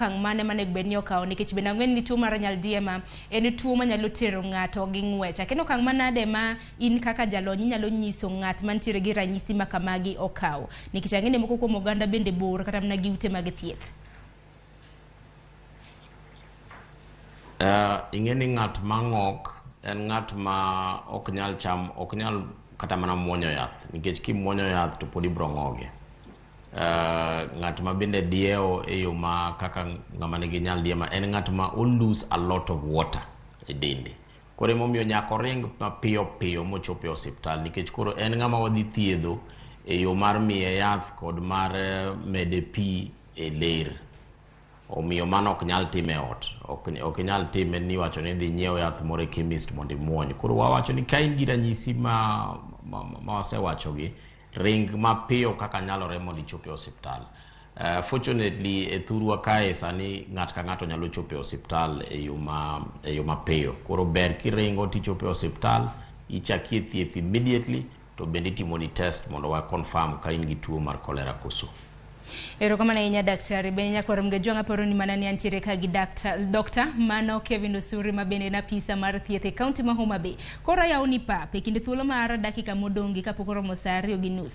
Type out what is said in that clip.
Okang' mane manego bed ni okawo nikech bende ang'e ni tuo mar nyaldiema en tuo manyalo tero ng'ato gi ng'wech. Akia okang' manade ma in kaka jalony inyalo nyiso ng'at mantiere gi ranyisi ma kamagi okaw nikech ang'e ni moko kuom oganda bende bor kata mana gi ute mag thieth. Ing'e ni ng'at ma ng'ok en ng'at ma ok nyal cham, ok nyal kata mana muonyo yath nikech kimuonyo yath to pod ibiro ng'oge. Ng'at ma bende diewo e yo ma kaka ng'ama nigi nyaldiema en ng'at ma o lose a lot of water e dende. Koro emomiyo nyaka oring mapiyo piyo mochop e osiptal nikech koro en ng'ama wadhi thiedho e yo mar miye yath kod mar mede pi e ler. Omiyo mano ok nyal time e ot. Ok inyal time ni iwacho ni idhi inyiew yath moro e chemist mondo imuony. Koro wawacho ni ka in gi ranyisi ma wasewachogi, ring mapiyo kaka nyalore mondo ichop e osiptal. Fortunately e thurwa kae sani ng'at ka ng'ato nyalo chopo e osiptal e yo mapiyo. Koro ber kiringo tichopo e osiptal, ichakie thieth immediately to bende itimoni test mondo wa confirm ka in gi tuo mar cholera koso. Erokamano ahinya daktari. Bende nyakwar Mgejwang' aparo ni mana ni antiere ka gi Dr. Mano Kevin Osuri ma bende en apisa mar thieth e kaunti ma Homa Bay. Koro ayawo ni pap e kinde thuolo mar dakika modong' gi kapok oromo saa 2:30.